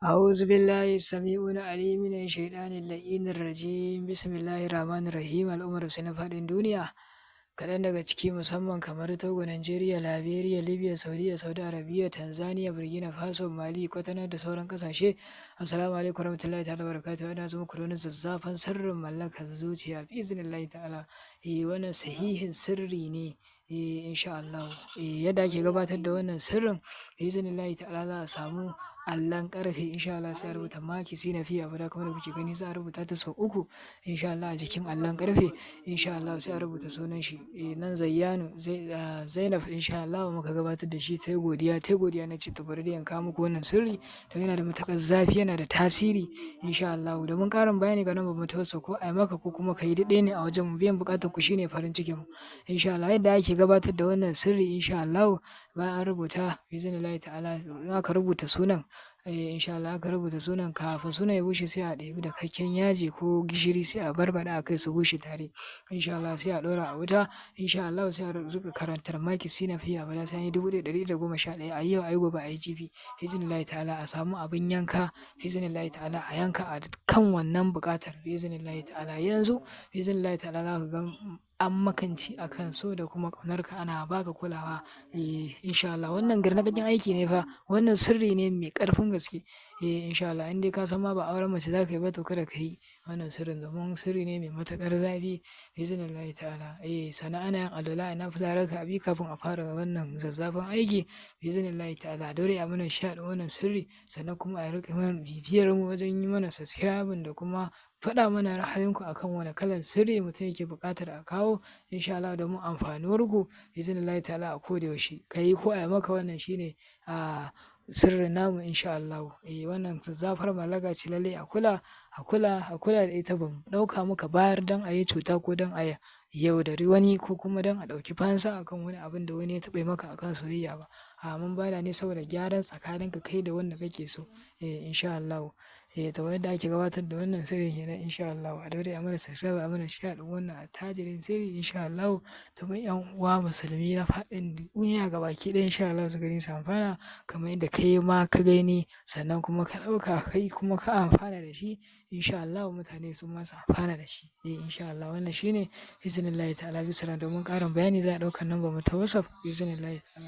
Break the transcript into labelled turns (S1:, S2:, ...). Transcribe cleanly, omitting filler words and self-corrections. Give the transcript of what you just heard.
S1: أعوذ بالله السميع العليم من الشيطان اللعين الرجيم. بسم الله الرحمن الرحيم. Al'ummar su na faɗin duniya, kaɗan daga ciki, musamman kamar Togo, Nigeria, Liberia, Libya, Saudiya, Saudi Arabia, Tanzania, Burkina Faso, Mali, Kwatano da sauran ƙasashe. Assalamu alaikum warahmatullahi ta'ala barakatuhu. Ina zo muku da wani zazzafan sirrin mallakar zuciya bi iznillahi ta'ala. Eh, wannan sahihin sirri ne. Eh, insha Allah. Eh, yadda ake gabatar da wannan sirrin, bi iznillahi ta'ala, za a samu allon ƙarfe, insha Allah, sai a rubuta "Makisina fihi abada" kamar da kuke gani. Za a rubuta ta sau uku, insha Allah, a jikin allon ƙarfe. Insha Allah, sai a rubuta sunan shi. Eh, nan Zayyanu, Zainab, insha Allah, muka gabatar da shi, ta godiya, ta godiya. Na ce to bari dai in kawo muku wannan sirri don yana da matuƙar zafi, yana da tasiri, insha Allah. Domin ƙarin bayani, ga lambar mu ta WhatsApp, ko ai maka ko kuma ka yi, duk ɗaya ne a wajen mu. Biyan buƙatar ku shine farin cikin mu, insha Allah. Yadda ake gabatar da wannan sirri, insha Allah, bayan an rubuta, bi iznillahi ta'ala, in aka rubuta sunan, eh, insha Allah, aka rubuta sunan, kafin sunan ya bushe, sai a ɗebi dakakken yaji ko gishiri, sai a barbaɗa a kai su bushe tare, insha Allah. Sai a ɗora a wuta, insha Allah. Sai a riƙa karantar "Makisina fihi abada", sai an yi 1111, a yi yau, a yi gobe, a yi jibi, bi iznillahi ta'ala. A samu abin yanka, bi iznillahi ta'ala, a yanka a kan wannan buƙatar, bi iznillahi ta'ala. Yanzu, bi iznillahi ta'ala, za ka ga an makance a kan so da kuma ƙaunarka, ana baka kulawa. Eh, insha Allah, wannan garnakakin aiki ne fa. Wannan sirri ne mai ƙarfin gaske. Eh, insha Allah, in dai ka san ma ba auren mace za ka yi ba, to kada ka yi wannan sirrin, domin sirri ne mai matuƙar zafi, bi iznillahi ta'ala. Eh, sannan ana yin alwala, a nafila raka'a biyu kafin a fara wannan zazzafan aiki, bi iznillahi ta'ala. Dole a mana share ɗin wannan sirri, sannan kuma a riƙa mana bibiyar mu wajen yi mana subscribing da kuma faɗa mana ra'ayinku akan wane kalan sirri mutum yake buƙatar a kawo, insha Allah, domin amfanuwar ku, bi iznillahi ta'ala, a koda yaushe. Ka yi ko a yi maka, wannan shine a sirrin namu, insha Allahu. Eh, wannan zazzafar mallaka ce. Lallai a kula, a kula, a kula da ita. Ba mu ɗauka muka bayar don a yi cuta ko don a yaudari wani ko kuma don a ɗauki fansa akan wani abin da wani ya taɓa yi maka akan soyayya ba. A mun bada ne saboda gyaran tsakaninka kai da wanda kake so. Eh, insha Allahu. Eh, to, yadda ake gabatar da wannan sirrin kenan, insha Allahu. A daure a mana subscribe, a mana share ɗin wannan attajirin sirri, insha Allahu, domin 'yan uwa musulmi na faɗin duniya gabaki ɗaya, insha Allah, su gani su amfana kamar yadda kai ma ka gani, sannan kuma ka ɗauka kai kuma ka amfana da shi. Insha Allahu, mutane su ma su amfana da shi. Eh, insha Allah, wannan shine, bi iznillahi ta'ala. Bisalam. Domin ƙarin bayani, za a ɗauka number mu ta WhatsApp, bi iznillahi ta'ala.